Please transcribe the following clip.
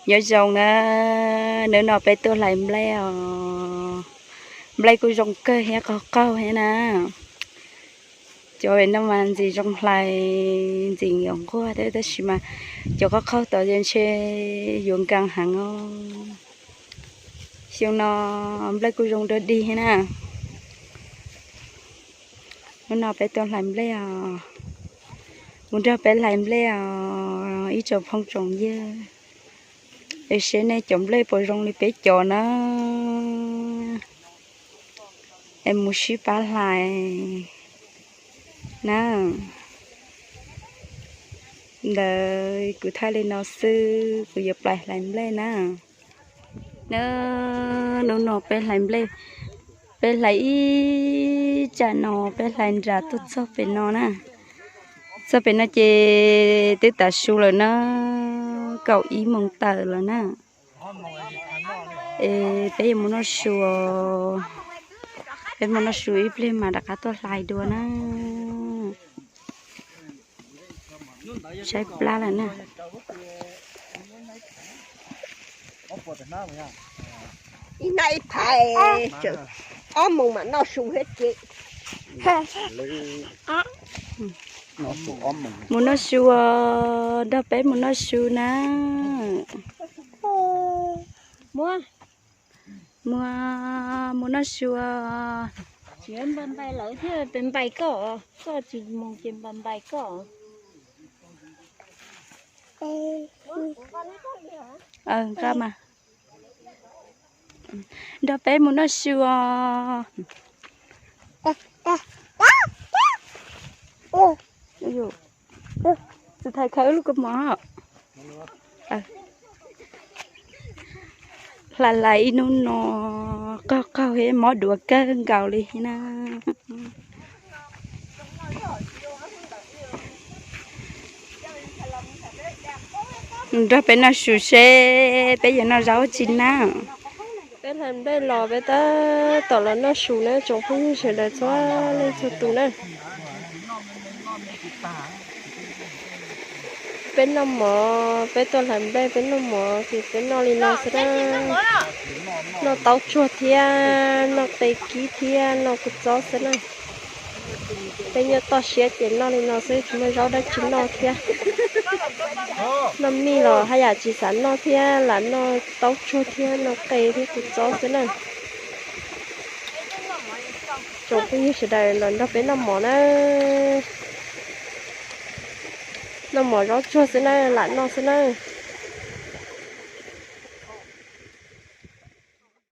Nyob zoo na, hnub no peb tuaj hlais nplej os. Nplej kuj zoo kawg thiab qaug qaug thiab na. Cov pem no mas ntxim zoo hlais, ntxim yuav nquag thiab, tab sis mas cov qaug qaug tod ntshe yuav nkees heev os. Xyoo no nplej kuj zoo dua dig thiab na. Hnub no peb tuaj hlais nplej os. Mus nrog peb hlais nplej os ib tsoom phooj tsoom ywg. Es seb nej cov nplej puas zoo li peb cov na. Es mus sib pab hlais na. Ntawd kuv thaij li no xwb, kuv yuav plais hlais nplej na. Na, hnub no peb hlais nplej, peb hlais ib tsam no, peb hlais nram tuaj txog pem no na. Txog pem no ces twb tav su lawm na, kaum ib moos tawm lawm na. Es peb yuav mus noj su, peb mus noj su ib pliag mas rov qab tuaj hlais dua na. Saib plab lawm na. Ib hnab ib phav, ob moos mam noj su thiab ces. Mus noj su os, nrog peb mus noj su na. Mus, mus noj su os. Tsis npais npais lawv thiab, pes npais koj, koj tsis mus ces npais npais koj. Nqa mas. Nrog peb mus noj su os. Tsis thaiv khaws lub kaus mom. Hlais hlais ib hnub no qaug qaug thiab mob duav kawg nkaus li na. Nrog peb noj su seb peb yuav noj zaub tsi na. Peb hlais nplej los peb tab tom los noj su na tsoom phooj ywg sawv daws txhua leej txhua tus na. Peb noj mov, peb tuaj hlais nplej peb noj mov ces peb noj li no xwb na. Noj taub tsuag thiab noj qe kib thiab noj kua txob xwb na. Peb nyob toj siab ces noj li no xwb, tsis muaj zaub dab tsi noj thiab. Noj mij los haj yam tsis xav noj thiab, lam noj taub tsuag thiab noj qe thiab kua txob xwb na. Tsoom phooj ywg sawv daws los nrog peb noj mov na. Noj mov zaub tsuag xwb na, lam noj xwb na.